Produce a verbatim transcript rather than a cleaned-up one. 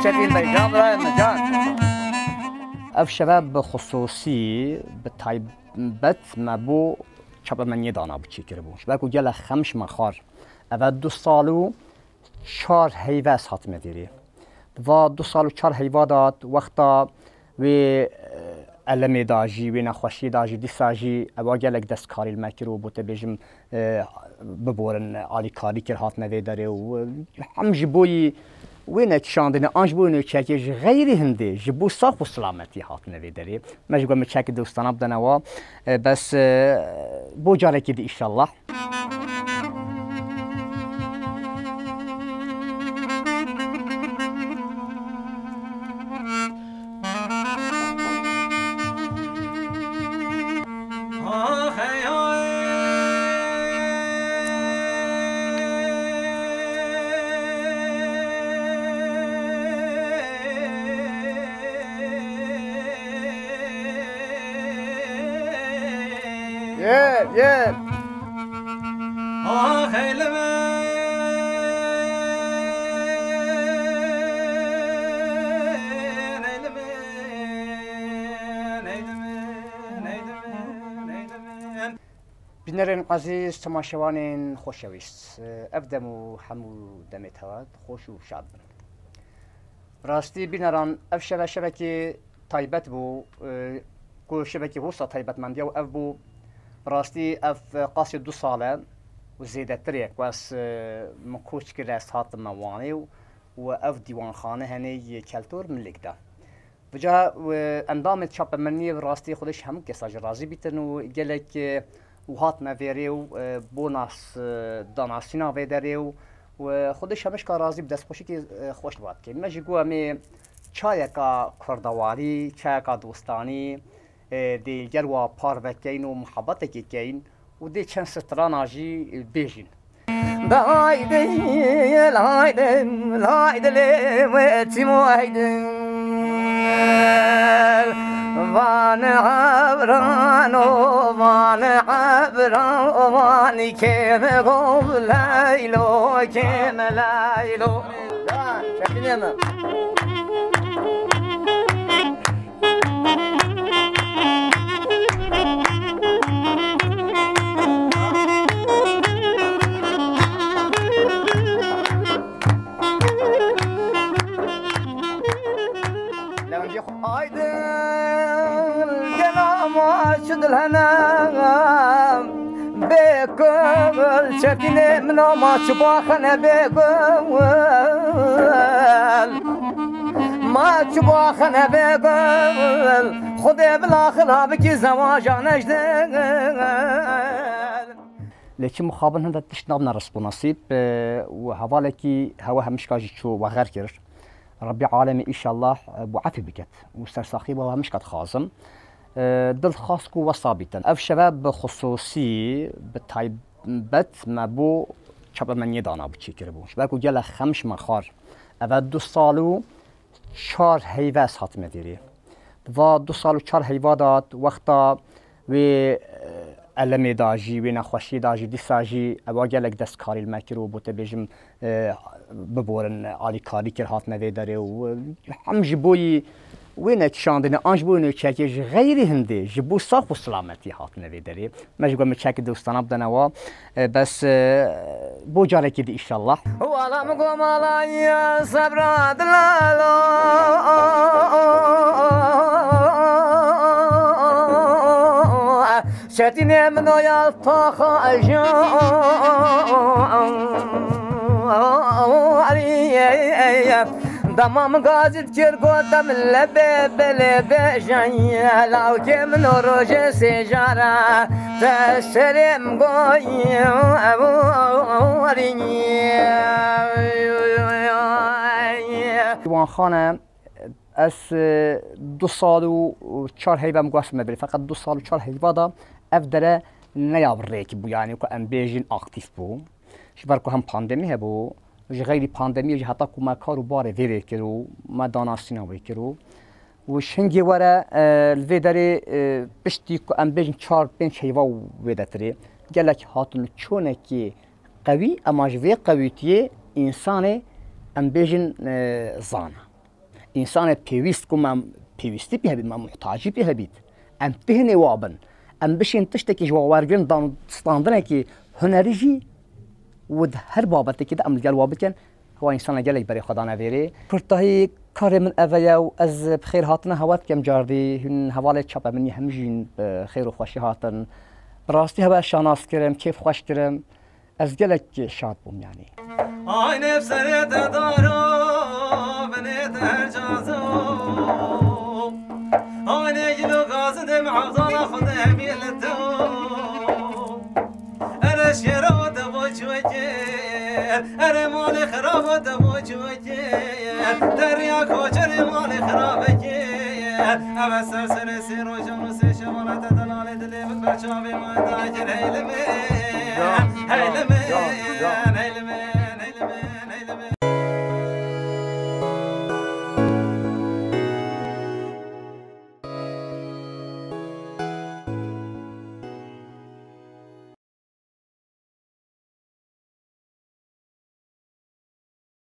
Çekîn bey, can birayê min, can. Ev şeve bi xusûsî, bi taybet me bo çapemeniyê danabû, çêkiribû. Ji ber ku gelek xemş me xwar. Eve du sal û çar heyve ez hatime vêrê. Di va du sal û çar heyva de wexta wê, e, elemê da jî, wê nexweşiyê da jî, dîsa jî ewa gelek destkarî li me kir û bo te bêjim, e, biborin, alîkarî kir, hatine vê derê û, e, hem ji bo yî wê nekişandine, an ji bo wê nûçeyekê ji xeyrî hindê, ji bo sax û silametî hatine vê derê. Me ji gwe miçekî dostana bidene wa, e, bes, e, bo carekî di, înşallah. Gel, gel. Ah, eylemen, eylemen, eylemen, eylemen, eylemen. Bînerên ezîz, temaşevanên xoşewîst, ev dem û hemû demê te xweş û şad bin. Bi rastî bîneran ev şeve şevekî taybet bû, e, ku şevekî wisa taybetmendiya û ev bû. Bi rastî ev qasê du sal e û zêdetir e ku ez, e, min koç kir, ez hatime Wanê û, û ev dîwanxane henê yê keltor min lêk da. Vêca, e, endamê çapemeniyê bi rastî Xwedê ji hemû kesa jî razî bîtin û gelek, e, û hatine vêrê û, e, bo nas, e, danasîna vê derê û, û, e, Xwedê ji hemû kesa razî bi, destxweşikê, e, xweş dibat kê. Me jî got em ê çayeka kurdewarî, çayeka dostanî, e, dê li gel wa parve keyn û muhebetekê keyn û dê çend strana jî, e, bêjin. Haydi, haydi, haydi, lê wê çîmo haydi. Van ebrano, van ebrano, van kêm gov leylo, kêm leylo. Şekilê me. Aydın gel ama şu dilhenem. Bê gul çetinê min ama çi baxene bê gul. Ma çi baxene bê gul. Xwedê bila xila bikî zewaja nejdel. Lê çi mixabin hinde tişt nabine risponasîb, e, û hevalekî hewe hemişka jî çû wexer kir. Rebbî alemî înşallah, e, bo efî biket û sersaxî bo hemişka dixwazim. E, dil dixwast ku wesa bîtin. Ev şeve bi xusûsî, bi taybet me bo çapemeniyê danabû, çêkiribû. Ji ber ku gelek xemş me xwar. Eve du sal û çar heyve ez hatime vêrê. Di va du sal û çar heyva de wexta wê, e, elemê da jî, wê nexweşiyê da jî, dîsa jî ewa gelek destkarî li me kir û bo te bêjim, e, biborin, alîkarî kir, hatine vê derê û, e, hem ji bo yî wê nekişandine, an ji bo wê nûçeyekê ji xeyrî hindê, ji bo sax û silametî hatine vê derê. Me ji gwe miçekî dostana bidene wa, e, bes, e, bo carekî di, înşallah. Wala min go mala ye sebra dilalo. Çetinê min o ya taxa ejan. Dema min gazî dikir gotem lebê belê bêje. Lawkê min o rojê sêjara te serê min goyî. Diwanxane, ez, e, du sal û çar heyva min guhast me birî. Feqet du sal û çar heyva da ev dere neya bi rêk bû, yanî ku em bêjin aktîf bû. Ji ber ku hem pandemî hebû, ji xeyrî pandemiyê jî heta ku me kar û barê vê vê kir û me danasîna wê kir û, û ji hingê were, e, li vê derê, e, piştî ku em bêjin çar pênc heyva û wê detirê, gelek hatin û çonekê qewî, ema ji vê qewîtiyê însanê em bêjin, e, zana. Însanê pêwîst ku me pêwîstî pê hebît, me muhtacî pê hebît. Em têhê wa bin. Em bişên tiştekî ji wa wergirin dan standinekî hunerî jî û di her babetekî de em li gel wa bikin. Wa însana gelek berê xwe dane vêrê. Kurtahî karê min ev e û ez bi xêr hatina hewa dikim cardî. Hûn hevalê çape min hemî jî bi xêr û xweşî hatin. Bi rastî hewa şanas kirim, kêf xweş kirim. Ez gelek şad bûm yanî. Aynê serê te daro, binê te her cazo. Aynê gil û gazidê mevzana xwe de hemî li to. Ere şêra te bo çûkê, ere malê xirab te bo çûkê. Derya koçerê malê xirabekê. Eve ser serê sê rojan û sê şevana te delalê dilê min ber çavê min dagir heylimê. Heylimê.